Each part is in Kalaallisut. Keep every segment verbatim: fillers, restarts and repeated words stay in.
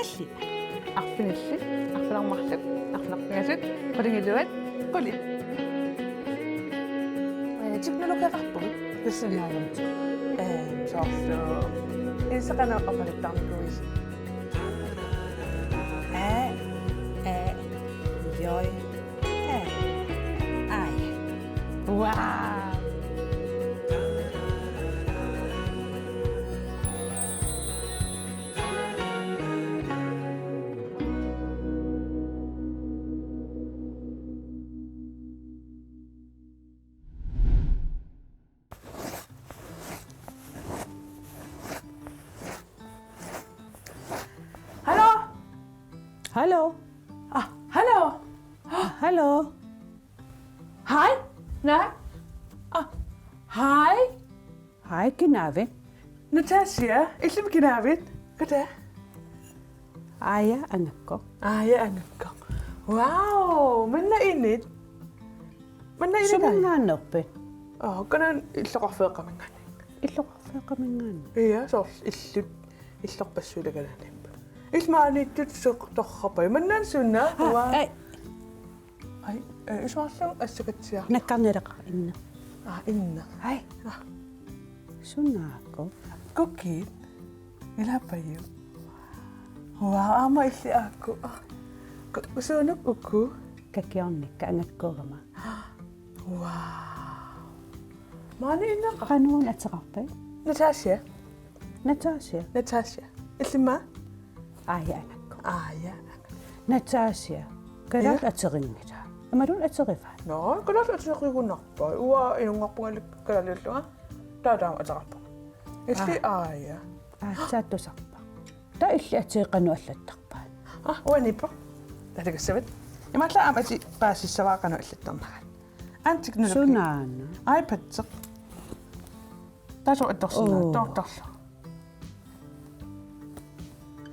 Arfinillit, arfineq-marluk, arfineq-pingasut, qulingiluat, qulit. Ee, teknologiaqarpugut, tassuunaagami. Ee, soorlu. Ilisi qanoq oqaluttarnikuuisi? A, A, J, A. Ai. Wow. Hallo? Hallo? Ah, hallo? Hallo? Hej? Nej? Ah, hej? Hej, kinaavit? Natasja, illimmi kinaavit? Goddag. Aaja Angakkoq. Aaja Angakkoq. Wow, manna init? Manna init? Suminngaanneerpit? Aa, kanaan illoqarfeeqqaminngaanniit. Illoqarfeeqqaminngaanniit? Ja, soorlu illit, illorpassuit Kalaallit. Illit maaniittut soq torrappat. Manna suna? Aa, wow. Ai. Ai, eh, isuarlu assakatsiaq. Nakkarnileqaaq inneq. Aa, inneq. Ai. Aa. Sunaakku? Kukiit. Ilaappajuk. Wow, aamma illit aakku. Aa. Ku-, suunuk uku? Kakiornikka angakkuugama. Wow. Maani inneq. Qanoq ateqarpit? Natasja. Natasja. Natasja. Illimmi? Aaja Angakkoq. Aaja Angakkoq. Natasja. Kalaallit aterinngilaat. Imaluunniit aterivaat? Nå, kalaallit aterigunarpai. Uanga inunngorpunga kalaallit, taava taama ateqarpunga. Illit Aaja. Aatsaat tusarpara. Taava illit aterit qanoq allattarpaat? Aa, uaniippoq. Taava takussavit. Imaallaat aamma aterit paasissavaat qanoq allattarneraat. Aamma teknologi. Sunaana? iPad-eq. Taava soorlu attorsinnaa-, Oo. Toortorlu.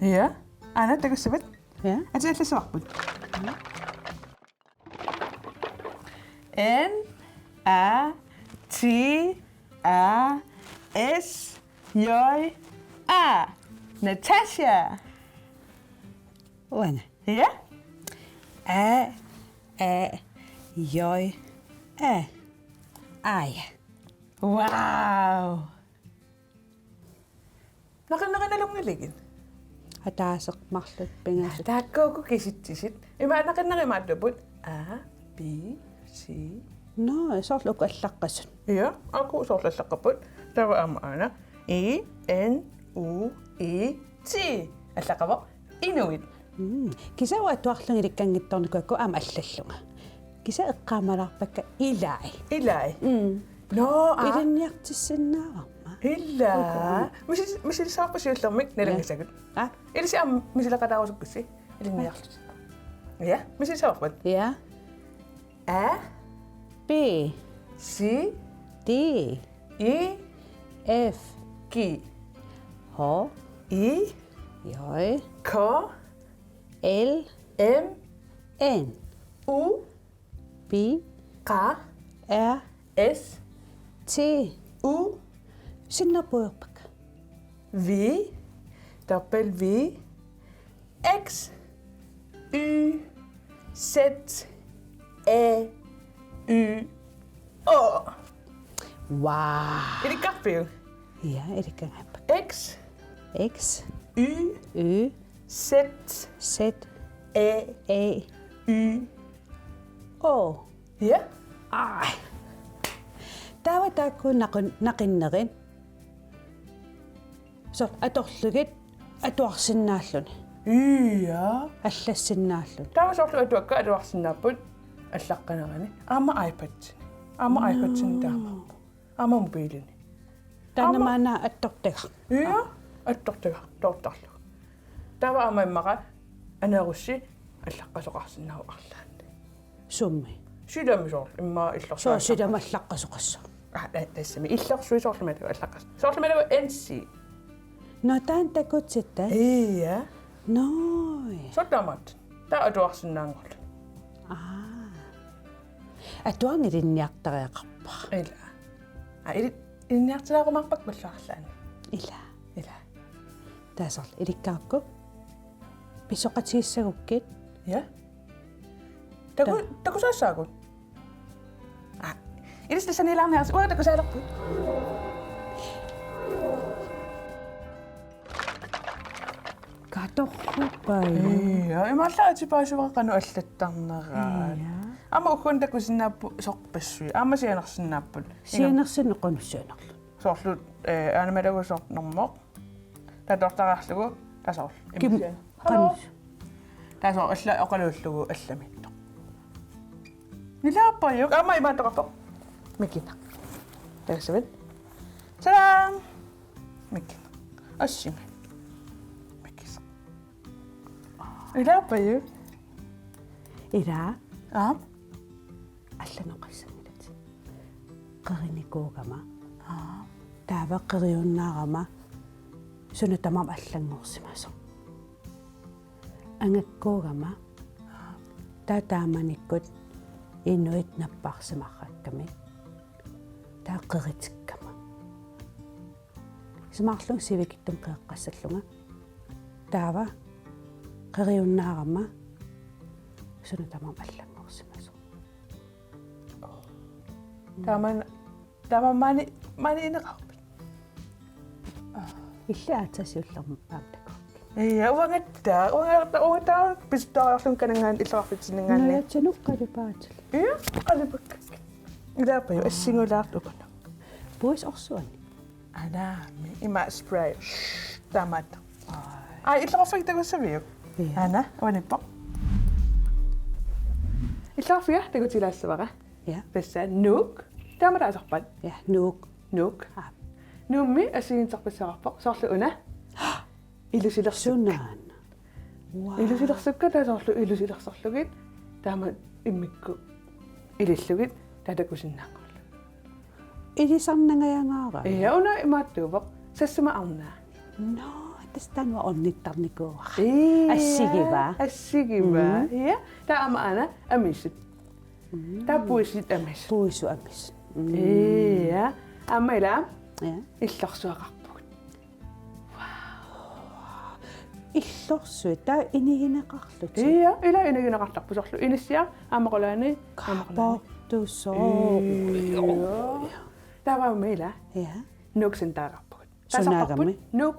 Ja. Aana takussavit? Ja. Aterit allassavarput. N A T A S J A. Natasja. Uani. Ja? A, A, J, A. Aaja. Wow. Naqinnerinalunngiligit? Ataaseq, marluk, pingasut. Taakkuuku kisitsisit. Ima naqinnerit imaattuupput. A, B, C. Nå, soorlu uku allaqqasut. Ja, uku soorlu allaqqapput. Taava aamma aana. E, N, U, E, T. Allaqqavoq inuit. Mm. Kisianni uanga atuarlunga ilikkanngitsoornikuugakku aamma allallunga. Kisianni eqqaamalaarpakka ilai. Ilai? Mm. Nå, aa. Ilinniartissinnaavarma. Ilaa. Uku. Misi-, misilissavarput siullermik nalunngisagut. Ja. Aa? Ilissi aamma misileqataarusukkussi ilinniarlutit. Ja, misilissavarput. Ja. A. B. C. D. E. F. G. H. I. J. K. L. M. N. O. P. Q. R. S. T. U. Sinnerpuerpak. V. W. X, Y, Z, A, U, Å. Wow. Ilikkarpiuk? Ja, ilikkaarpara. X, X, Y, Y, Z, Z, A, A, U, Å. Ja. Ai. Taava taakku naqin-, naqinnerit. Soorlu atorlugit atuarsinnaalluni. Ja. Allassinnaalluni. Taava soorlu atuakkat atuarsinnaapput allaqqinerani. Aamma iPad-ini. Aamma iPad-ini taama. Aamma mobiilini. Taanna aamma maanna attortagaq. Ja, attortagaq, toortarlugu. Taava aamma immaqa aneerussi allaqqasoqarsinnaavoq arlaanni. Sumi? Silami soorlu, immaqa illorsuit. Soo, silami allaqqasoqassaaq. Aa, ta-, tassami. Illorsuit soorlu maligu allaqqas-. Soorlu maligu N C. Nå, taanna takutsitta? Ja. Nå. Soorlu taamaat. Taava atuarsinnaanngorluni. Aa. Atuarneq ilinniartariaqarpara. Ila. Aa, ili-, ilinniartilaarumaarpakka ullut arlaanni. Ila. Ila. Taava soorlu ilikkaakku. Pisoqatigissagukkit? Ja. Taku-, ta- takusaassaagut? Aa, ilissi tassaniilaarniarsi, uanga takusaalerput. Katorrupai. Ja, imaallaat atipaasivara qanoq allattarneraat. Ja. Aamma ugguuna takusinnaapput sorpassuit. Aamma sianersinnaapput. Sianersinnaapput qanoq sianerlugu. Soorlu, eh, aanamalagu soorlu normoq. Taava toortariarlugu, taava soorlu. Kim, hallo. Qanoq. Taava soorlu alla oqaluullugu allamiittoq. Ilaappajuk, aamma imaattoqarpoq. Mikineq. Tassavit. Tadam! Mikineq. Assinga. Mikineq. Ilaappajuk. Ila. Aap. Allanoqassanngilatit. Qerinikuugama. Aap. Taava qeriunnaarama suna tamaat allanngorsimasoq. Angakkuugama. Aap. Taava taamanikkut inuit napparsimarakkamik. Taava qeritikkama. Isumaqarlunga sivikitsumik qeqqassallunga. Taava qeriunnaarama suna tamaat allanngorsimasoq. Taman, taman maani, maani ineqarpit. Illit aatsaat siullermik aamma takukkit. Ja, uangatta, uangatta, uangatta, pisuttuariarlunga kananngaanniit illoqarfitsinninngaanniit. Nujatsinut qalipaatit. Ja, qalipakka. Ilaappajuk, assingulaartoq ukunuk. Puisit orsuanni. Anaami, ima spray. Shh, taamatut. Ai. Ai, illoqarfiit takussaviuk? Ja. Ana, uaniippoq. Illoqarfiit takutilaassavara. Ja. Tassa Nuuk. Taama taasarpaat. Ja, Nuuk. Nuuk. Aap. Nuummi assigiinngitsorpassuaqarpoq. Soorlu una. Ilusilersukkat. Sunaana. Wow. Ilusilersukkat taava soorlu ilusilersorlugit. Taama immikkut ilillugit. Taava takusinnaanngorlugit. Ilisarnangajangaarami. Ja, una imaattuuvoq. Sassuma arnaa. Nå, tassa taanna ornittarnikuuara. Ja. Assigiva. Assigiva. Mm. Ja. Taava aamma aana amisut. Mm. Taava puisit amisut. Puisut amisut. Mm. Ja. Aamma ila. Ja. Illorsuaqarpugut. Illorsuit, taava inigineqarlutik. Ja, ila inigineqartarput soorlu. Inissiaq aamma qulaani, aamma qulaani. Kaapportusoq. Ja. Taava aamma ila. Ja. Nuuk Centererpugut. Sunaagami? Taasarparput Nuuk.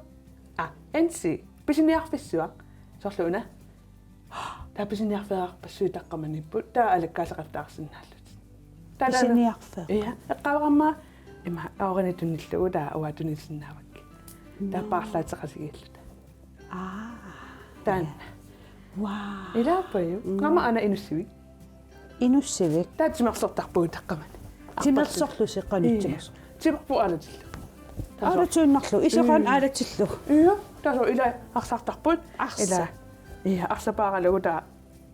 Aa, N C. Pisiniarfissuaq. Soorlu una. Taava pisiniarfeerarpassuit taqqamaniipput. Taava alakkaasaqattaarsinnaallutik. Taava taanna. Pisiniarfeerput. Ja, eqqaavarama ima oorini tunillugu taava uanga tunisinnaavakkit. Taava. Nå. Paarlaateqasigiilluta. Aa. Taanna. Ja. Wow. Ilaappajuk. Mm. Aamma aana inussivik. Inussivik. Taava timersortarpugut taqqamani. Timersorlusi qanoq timersoq? Timerput aalatillugu. Taava soorlu. Aalatiinnarlugu, iseqaanni. Mm. Aalatillugu. Ja, taava soorlu ila arsartarput. Arsa. Ila. Ja, arsapaaralugu taava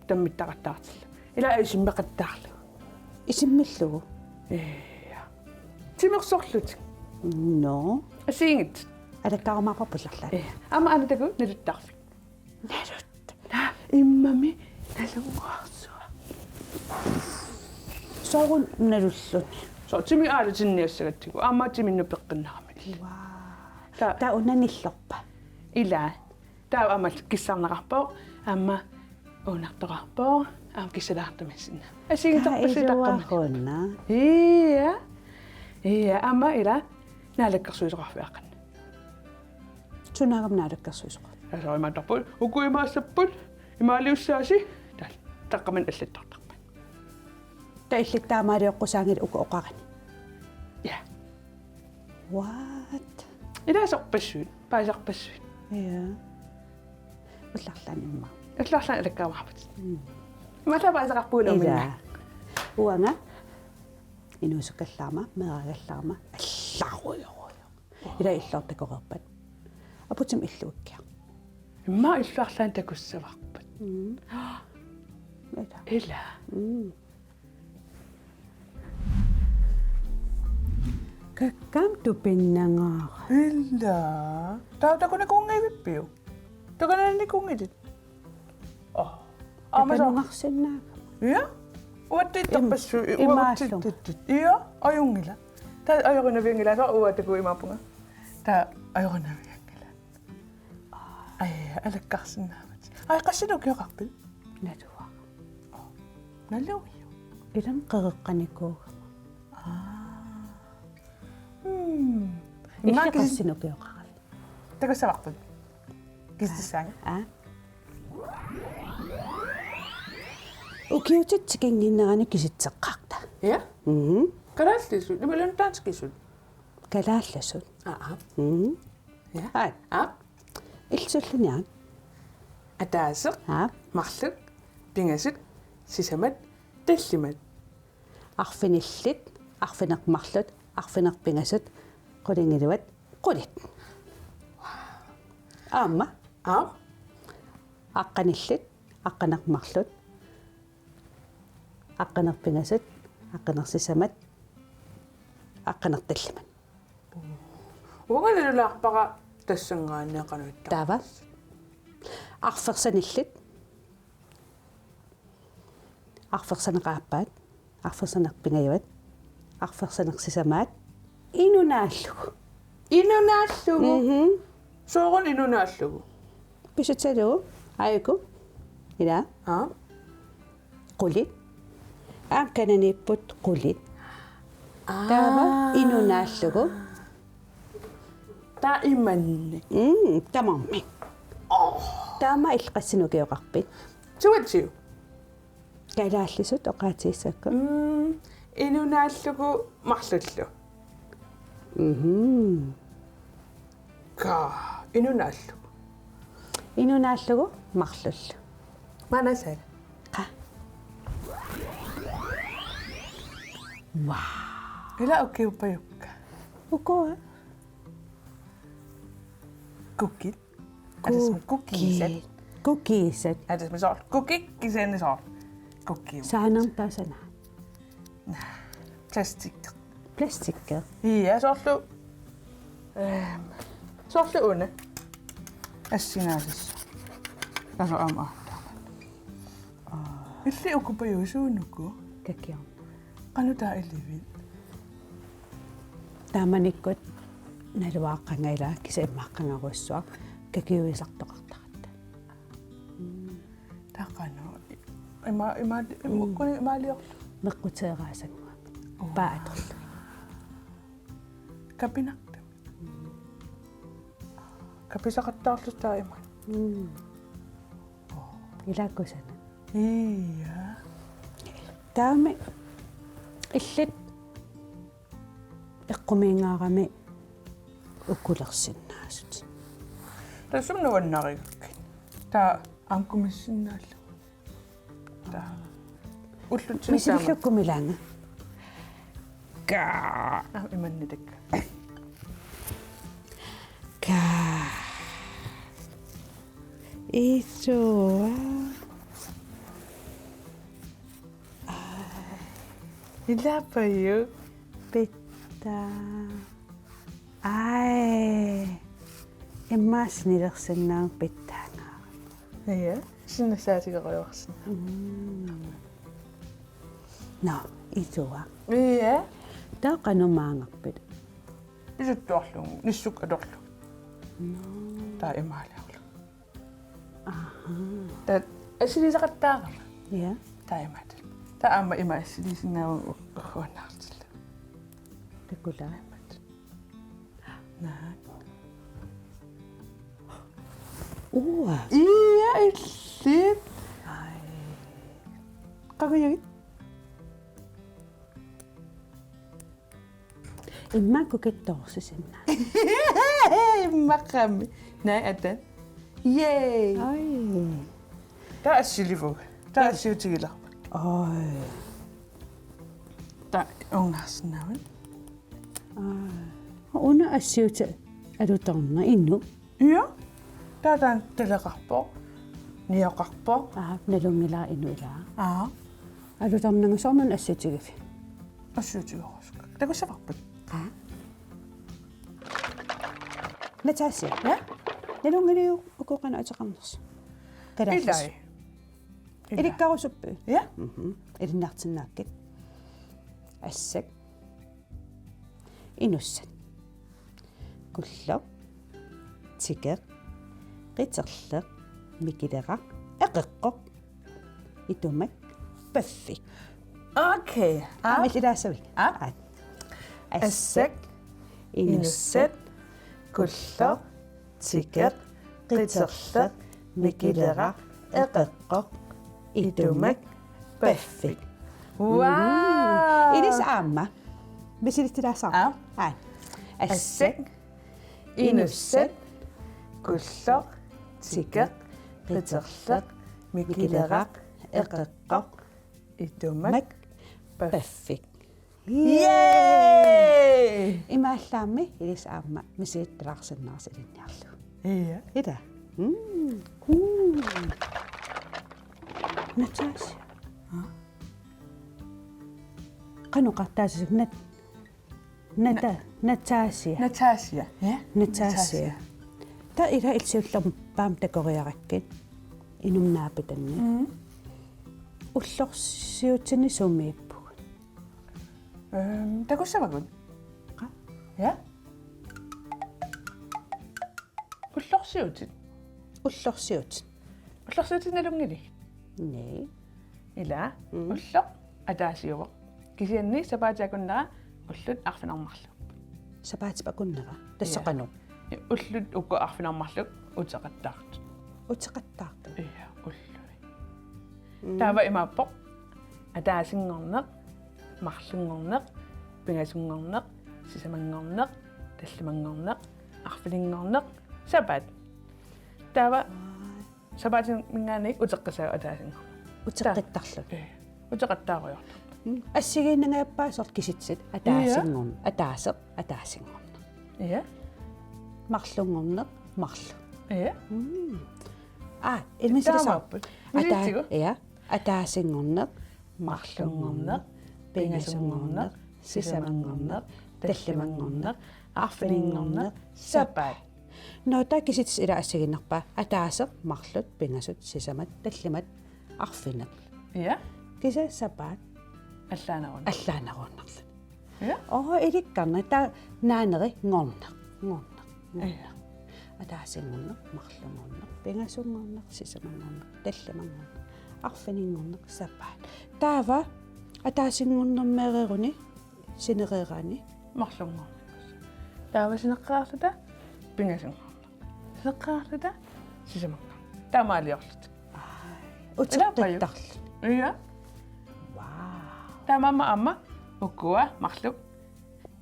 tammittaqattaartillugu. Ila isimmeqattaarlugu. Isimmillugu? Ja. Timersorlutik. Nå. Assigiinngitsut. Alakkaarumaarparput illarlaat. Ja. Aamma aana takuuk naluttarfik. Nalut. Naa, immami nalunnguarsuaq. Sooruna nalulluni? Soorlu timi aalatinniassagatsigu. Aamma timinnut peqqinnarami. Wow. Taava. Taava una nillorpa? Ila. Taava aamma kissarneqarpoq. Aamma uunartoqarpoq. Aamma kissalaartumiissinna. Assigiinngitsorpassuit taqqamani. Taava una. Ja. Ja, aamma ila naalakkersuisoqarfiaqqanna. Sunaagami naalakkersuisoqarfik? Taava soorlu imaattarput, uku imaassapput, imaaliussaasi, taava taqqamani allattartarput. Taava illit taamaalioqqusaanngilaq uku oqarani? Ja. What? Ila sorpassuit, paasisarpassuit. Ja. Ullut arlaanni immaqa. Ullut arlaanni alakkaarumaarputit. Mm. Imaallaat paasisaqarpugut. Ila. Uminga. Uanga inuusukkallarama, meeraagallarama, allarujorujoq. Ila illortakoreerpat. Aputimmi illuakkiaq. Immaqa illut arlaanni takussavarput. Mm. Ila. Ila. Mm. Kakkaak tupinnangaara. Ila. Taava takunikuunngivippiuk? Takunikuunngilit? Oh. Aamma soorlu. Takanungarsinnaagama. Ja? Uatsiittarpassuit, im-, imaallugu. Uatsiittarpassuit. Ja, ajunngilaq. Taava ajorinavianngilaat, soorlu uanga takuuk imaappunga. Taava ajorinavianngilaat. Ai, alakkarsinnaavatit. Ai, qassinik ukioqarpit? Naluara. Naluiu. Ilami qereqqanikuugama. Aa. Hmm. Illit immaqa kisi- qassinik ukioqaravit? Takussavarput. Kisittussaanga. Aa. Ukiutit tikinnginneranni kisitseqqaarta. Ja? Mhm. Kalaallisut, imaluunniit danskisut? Kalaallisut. Aa. Mhm. Ja. Ai. Aa. Illit sulliniarit? Ataaseq. Aa. Marluk. Pingasut. Sisamat. Tallimat. Arfinillit, arfineq-marluk, arfineq-pingasut, qulingiluat, qulit. Aamma. Aap. Aqqanillit, aqqaneq-marluk, aqqaneq-pingasut, aqqaneq-sisamat, aqqaneq-tallimat. Uanga nalulaarpara tassanngaanniit qanoq ittarpisi. Taava. Arfersanillit. Arfersaneq-aappaat, arfersaneq-pingajuat, arfersaneq-sisamaat, inuk naallugu. Inuk naallugu? Mhm. Sooruna inuk naallugu? Pissutigalugu, aajuku, ila. Aa. Qulit. Aamma kananiipput qulit. Aa. Taava inuk naallugu. Taava imannak. Mm, tamarmik. Oh. Taava illit qassinik ukioqarpit? Suatsiu. Kalaallisut oqaatigissagakku. Mm, inuk naallugu marlullu. Mhm. Ka, inuk naallugu. Inuk naallugu marlullu. Maanna saala. Qa. Wow. Ila ukiuppajukka. Ukua. Kukit. Atas kukiset. Kukiset. Atas me soorlu kukik kisianni soorlu. Kukiu. Saanam taasana. Plastik. Plastik. Ja, soorlu. Ehm, soorlu una. Assingaasissaq. Tasoq aamma aataamat. Illit ukupajussuunuku? Kakiorn. Qanoq taava ilivit? Taamanikkut naluara qanga ilaa kisianni immaqa qangarujussuaq kakiuisartoqartaratta. Taava qanoq? Ima, ima, ima, mm, ukkuni imaaliorlu? Meqquteeraasannguamik. Oo. Paa atorlugit. Kapinartumik. Kapisaqattaarluta taava imaat. Mm. Ilaa kusanaq. Ja. Taava illit eqqumiingaarami ukulersinnaasut. Tassami nuannarigakkit. Taava ankumissinnaallu. Taava. Ullutsinnut taama. Misilikkakkumilaanga. Kaa. Aa, imannitakka. Kaa. Isua. Ai. Ilapajuk. Pitsaa. Ai. Immaqa sinilersinnaammat pitsaangaarami. Ja, sinnasaatigerujoorsinnaammat. Mm. Nå, isua. Ja. Taava qanoq maanngarpit? Pisuttuarlugu, nissuk atorlugu. Nå. Taava imaaliorlugu. Aha. Taava assilisaqattaarama. Ja. Taava imaat. Taava aamma ima assilisinnaavunga u-, uannaartilla. Takula. Imaat. Naak. Uanga. Ja, illit. Ai. Qaqujagit. Immaqa kukittoorsisinnaat. Immaqami. Naak ataa. Yay. Ai. Taava assilivugut. Taava assiutigilerput. Ai. Taava unngaarsinnaavat. Ai. Una assiutit alutornaq inuk. Ja. Taava taanna taleqarpoq. Nioqarpoq. Aa, nalunngilara inuk ilaa. Aa. Alutornanga sooruna assiutigiviuk? Assiutigerusukkakku. Takussavarput? Aa. Natasha. Ja? Nalunngiliuk uku qanoq ateqarnersut? Kalaallisut. Ilai. Ilai. Ilikkarusuppiuk? Ja. Mhm. Ilinniartinnaakkit. Assak. Inussat. Kulloq. Tikeq. Qiterleq. Mikileraq. eqeqqoq, itumak, paffik. Okay. Aamma ilaassavik. Aap. Aat. Assak, inussat, kulloq, tikeq, qiterleq, mikileraq, eqeqqoq, itumak, paffik. Wow. Ilissi aamma. Misilitsilaassavarput. Aap. Aat. Assak, inussat, kulloq, tikeq, qiterleq, mikileraq, eqeqqoq, itumak, paffik. Yay! Imaallaammi ilissi aamma misilittalaarsinnaassi ilinniarlugu. Ia. Ila. Mm. Mm. Natasha. Haa? Qanoq oqartarpisi? Nat-, Nata-, Natasha. Natasha, ja. Natasha. Natasha. Taava ila illit siullerpaamik takoriarakkit inummik naapitannik. Mm. Ullorsiutini sumiippugut? Øhm, takussavagut. Qa? Ja. Ullorsiutit. Ullorsiutit. Ullorsiutit nalunngiligit? Naa. Ila, mm, ulloq ataasiuvoq. Kisianni sapaatip akunnera ullut arfineq-marluk. Sapaatip akunnera? Tassa qanoq? Ja. Ullut uku arfineq-marluk uteqattaartut. Uteqattaartut? Ja, ullui. Mm. Taava imaappoq: ataasinngorneq, marlunngorneq, pingasunngorneq, sisamanngorneq, tallimanngorneq, arfininngorneq, sapaat. Taava sapaatiminngaanniit uteqqissaagut ataasinngorneq. Uteqqittarlugu. Ee, uteqattaarujoortarput. Mm. Assigiinnangajappaat soorlu kisitsisit ataasinngorn-, ataaseq, ataasinngorneq. Ja. Marlunngorneq, marluk. Ja. Mm. Aa, ilmisilisarput. Taamaappoq. Ataa-, misilitsigu? Ja. Ataasinngorneq, marlunngorneq, pingasunngorneq, sisamanngorneq, tallimanngorneq, arfininngorneq, sapaat. Nå, taava kisitsisit ila assigiinnarpaat: ataaseq, marluk, pingasut, sisamat, tallimat, arfineq. Ja. Kisianni sapaat? Allaaneruvoq. Allaaneruvoq. Ja. Oo, ilikkarnaq, taava naaneq, nngorneq, nngorneq, nngorneq. Ja. Ataasinngorneq, marlunngorneq, pingasunngorneq, sisamanngorneq, tallimanngorneq, arfininngorneq, sapaat. Taava ataasinngornermeereeruni, sinereeraanni? Marlunngorneq. Taava sineqqaarluta pingasunngorneq. Sineqqaarluta sisamanngorneq. Taamaaliorluta. Aa, uteqqittarluta. Ja. Wow. Taamaammat aamma ukua marluk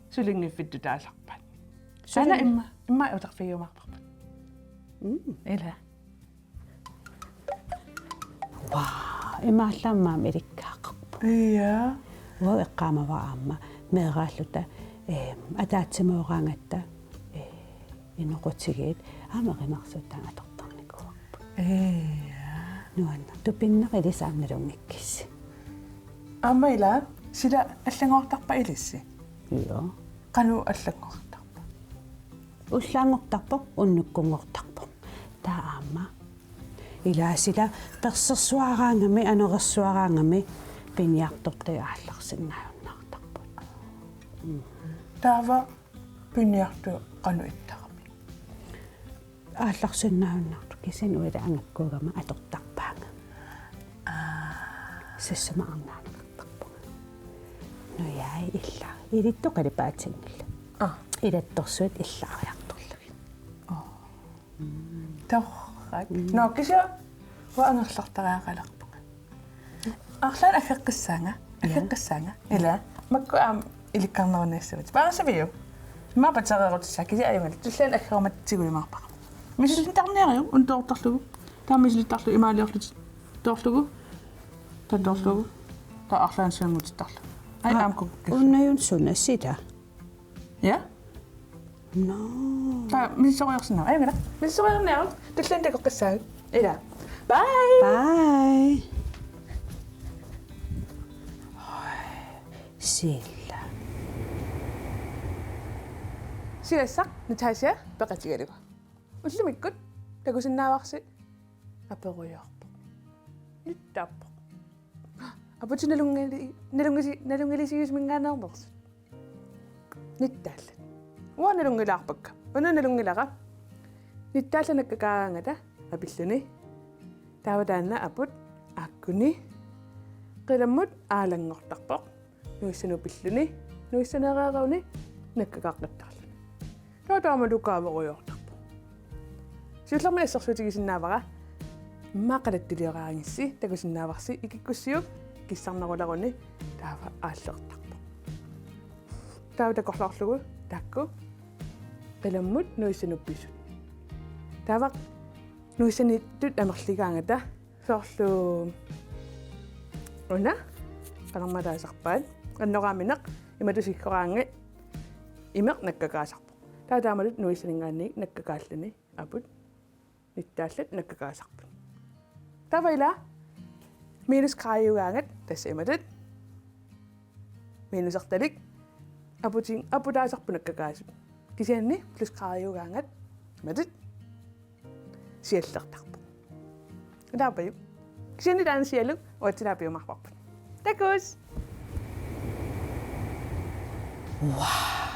sulinngiffittut taasarpaat. Sulin-, aana imma, imma uterfigiumaarparput. Mm. Ila. Wow, imaallaat aamma ilikkaaqarpoq. Ja. Uanga eqqaamavara aamma meeraalluta, ee, ataatsimooraangatta, ee, inoqutigiit aamma erinarsuuttaaq atortarnikuuarput. Ja. Nuanneq, tupinnaq ilissi aamma nalunngikkissi. Aamma ila sila allanngortarpa ilissi? Ja. Qanoq allanngortarpa? Ullaanngortarpoq, unnukkunngortarpoq. Taava aamma ila sila persersuaraangami, anorersuaraangami piniartortagaq aallarsinnaajunnaartarpoq. Mm. Taava piniartoq qanoq ittarami? Aallarsinnaajunnaartoq, kisianni uanga angakkuugama atortarpaanga. Aa. Sissama arnaaneqartarpunga. Nujai illa. Ilittoq qalipaatinngillat. Aa. Ilattorsuit illaariartorlugit. Oo. Mm. Torrak. Mm. Nå, kisianni uanga angerlartariaqalerpunga. Arlaannik aggeqqissaanga. Ja. Aggeqqissaanga. Ila. Makku aamma ilikkarneruniassavat. Paasiviuk? Immaqa patereerutissaaq, kisianni ajunngilaq. Tulliani aggerumatsiguimaarpara. Misilittarniariuk, una toortarlugu. Taava misilittarlugu imaaliorlutit. Toorlugu. Taava toorlugu. Taava arlaannik sianngutittarlugu. Ai, aa, aamma kukkis. Unajunnaq suna sila. Ja? Nå. Taava misissorujorsinnaavat. Ajunngilaq. Misissorujorniaruk. Tulliani takoqqissaagut. Ila. Bye. Bye. Sila. Silassaq Natasha peqatigalugu. Ullumikkut takusinnaavarsi aperujoorpoq. Nittaappoq. Aputit nalunngili-, nalunngisi-, nalunngilisigisuminngaanneernersut. Nittaallat. Uanga nalunngilaarpakka. Una nalunngilara. Nittaallat nakkakaaraangata apilluni. Taava taanna aput aakkuni qilammut aalanngortarpoq. Nuissanut pilluni, nuissaneereeruni nakkakaaqqittarluni. Taava taamalu kaaverujoortarpoq. Siullermik assersuutigisinnaavara immaqa qalattulioraagissi takusinnaavarsi ikikkussiuk kissarneruleruni taava aallertarpoq. Taava takorloorlugu taakku qilammut nuissanut pisut. Taava nuissaniittut amerligaangata soorlu una qanormaa taasarpaat annoraamineq imatut sikkoraangat imeq nakkakaasarpoq. Taava taamatut nuissaninngaanniit nakkakaalluni aput nittaallat nakkakaasarput. Taava ila minusgraadiugaangat tassa imatut minusertalik aputin aputaasarput nakkakaasut. Kisianni plusgraadiugaangat imatut siallertarpoq. Ilaapajuk. Kisianni taanna sialuk uatsinaapiumaarparput. Takuss. Wow.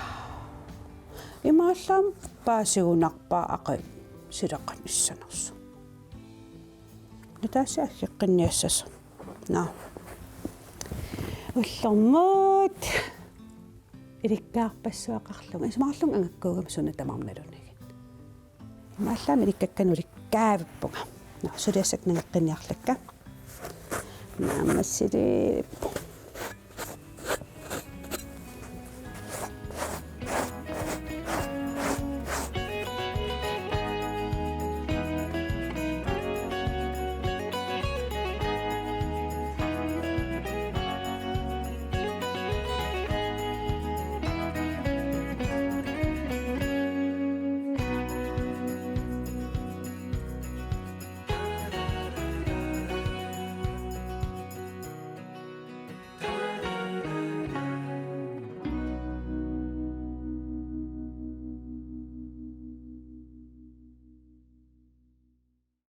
Imaallaat paasigunarpaa aqi sileqanissanersoq. Nataasi aggeqqinniassasoq. Nå. Ullormut. Ilikkaarpassuaqarlunga. Isumaqarlunga angakkuugama suna tamarmi nalunagit. Imaallaat ilikkakkanut ilikkavippunga. Nå, suliassat nangeqqinniarlakka. Naammassili.